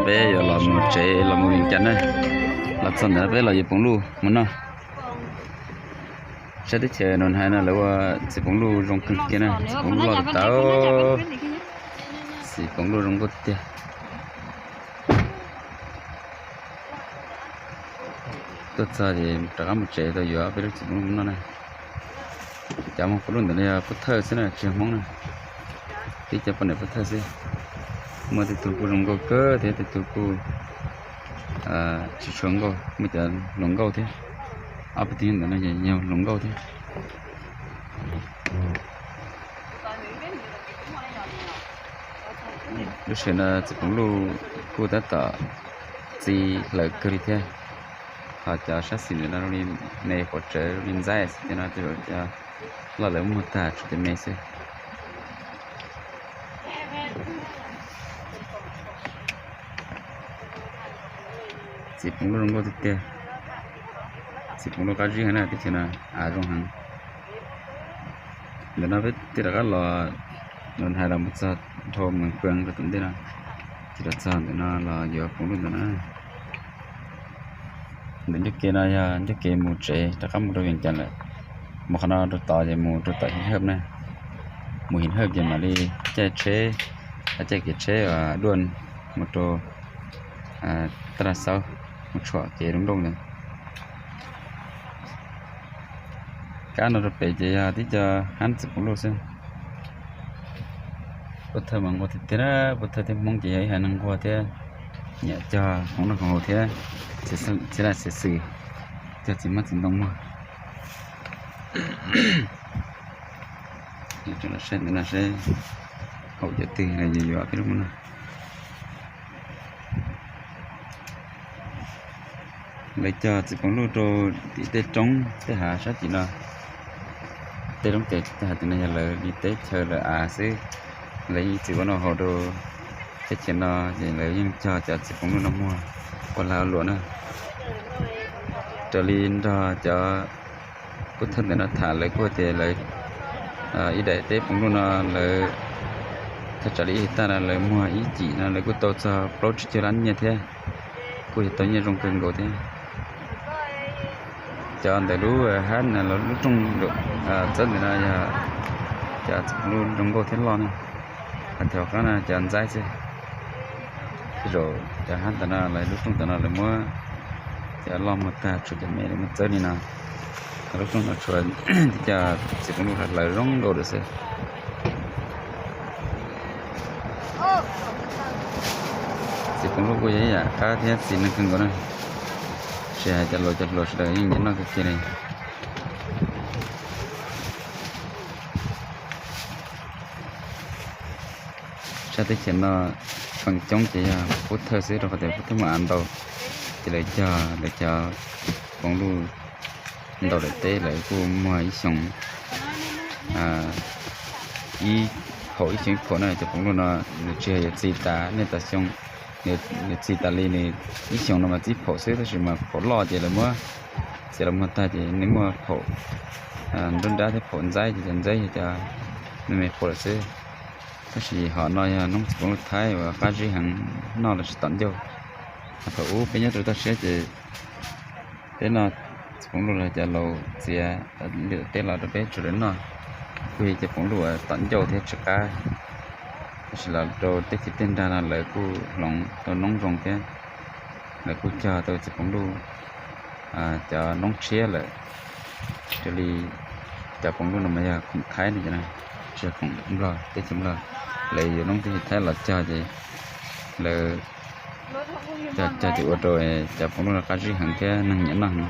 Peb yuav los mus tsev los mus Vias Cas na, los txog ntawm no peb los yuav poov luj mus noj. Sab teb chaws no hais no lawv ua txiv poov luj zoo kawg kiag na, txiv poov luj loj tas tas, txiv poov luj zoo nkauj tiag. Tuaj txog ces rov qab mus tsev tau yuav peb lub txiv poov luj mus noj na. Cov Hmoob poov luj ntawm no yog Pub Thawj xwb na, tsis yog Hmoob na, tib cov poj niam Pub Thawj xwb. Muaj tej tug kuj zoo nkauj kawg thiab tej tug kuj tsis tshua nkauj, muaj cov hluas nkauj thiab. Ob peb tug ntawm no yog hluas nkauj thiab. Lub sij hawm no txiv poov luj kuj tab tom txi hlaws kawg li thiab. Ho cov sab xis ntawm no zoo li me quav tsawv zoo li ntxaib xwb ces no tej zaum cov loj lawv muag tag tshuav cov me xwb. Txiv poov luj zoo nkauj tiag tiag. Txiv poov luj qab zib heev na, teb chaws no av zoo heev. Ntawm no peb twb rov qab los, los hais los mus txog dhau Mees Pwm rau tom ntej no, ces los txog ntawm no los yuav poov luj ntawm no. Ntawm ncauj kev no yog ncauj kev mus tsev rov qab mus rau Vias Cas lawm. Mus qhov no rau tod ces mus rau tom Him Hawj na. Mus Him Hawj ces mam li caij tsheb, caij kev tsheb duaj mus rau Taj Laj Xaub, mus tshuam kev rau nplooj ntawd. Kab no rau pem ces yog tib co hab txiv poov luj xwb. Pub Thawj mas nquag tiag tiag, Pub Thawj thiab Hmoob ces yog ib haiv neeg nquag thiab, nyiam cog khoom noj khoom haus thiab, txiv laj txiv xwm, cog txiv hmab txiv ntoo muag. Saib ntawm no seb haum cov twg los yuav yuav peb lub no. Lawv cog txiv poov luj rau tim tej roob tej hav sab tim no. Tej roob tej hav tim no yog lawv li teb chaws lawv av xwb. Lawv yeej tsis ua noj haus rau teb chaws no, ces lawv yeej cog cov txiv poov luj no muag ua lag ua luam na. Raws li nrog cov Pub Thawj ntawm no tham lawv kuj tias lawv ib daim teb poov luj no lawv thaj tsam li ib hais tag no lawv muag ib cim no lawv kuj tau txog plaub tsib caug lab nyiaj thiab, kuj yog tau nyiaj zoo kawg nkaus thiab. Cov ntawm lub hab lub rooj txawb ntawm no yog cov txiv poov luj zoo nkauj thiab loj na. Hais tias hauv qab no cov ntxaib xwb. Tej zaum cov hab ntawm no lawv lub rooj ntawm no lawv muab cov loj muag tag tshuav cov me lawv muab txawb li no. Ho lub rooj no tshuav tib co txiv poov luj hlawv zoo nkauj lawm xwb. Txiv poov luj kuj yog ib yam qab thiab txi neeg kawg nkaus na. Tsis hais cov laus cov hluas sawv daws yeej nyiam noj kawg kiag li. Sab teb chaws no feem coob ces yog Pub Thawj xwb rau qhov tias Pub Thawj muaj av ntau, ces lawv cog lawv cov poov luj ntau daim teb lawv kuj muag ib xyoo ib phaum ib xyoo ib phaum na. Cov poov luj no nws tsis yog yuav txi tas niaj tas xyoo, nws txi tas li nws ib xyoo no mas txi phaum xwb, tab sis mas phaum loj ces lawv muab txiav los muag tag ces nws muaj phaum nruab nrab thiab phaum ntxaib, ces cov ntxaib yog cov me me qhuav lawm xwb. Tab sis hom no yog noob txiv poov luj Thaib uas qab zib heev, noj los tsis tom ncauj. Thaum ub peb nyob rau toj siab ces peb noj txiv poov luj los cov laus txiav li teb los rau peb tsuas lawv noj, kuj yog cov poov luj uas tom ncauj thiab tsis qab. Tab sis los rau teb chaws tiaj nrag no lawv kuj hloov tau noob zoo thiab, lawv kuj cog tau txiv poov luj cov noob tshiab lawm. Raws li cov poov luj no mas yog khoom Thaib no, tsis yog khoom Nplog, teb chaws Nplog. Lawv yuav noob teb chaws Thaib los cog ces lawv cog cog ces ua rau cov poov luj no qab zib heev thiab neeg nyiam noj heev.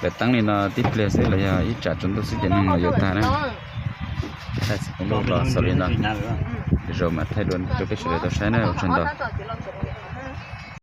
Lawv teeb li no tib pliag xwb los yog ib tsam tsaus ntuj xwb ces neeg los yuav tag na. Thaij txiv poov luj los xaus li no, lwm zaus mam thaij dua rau peb sawv daws tau saib na, ua tsaug ntau.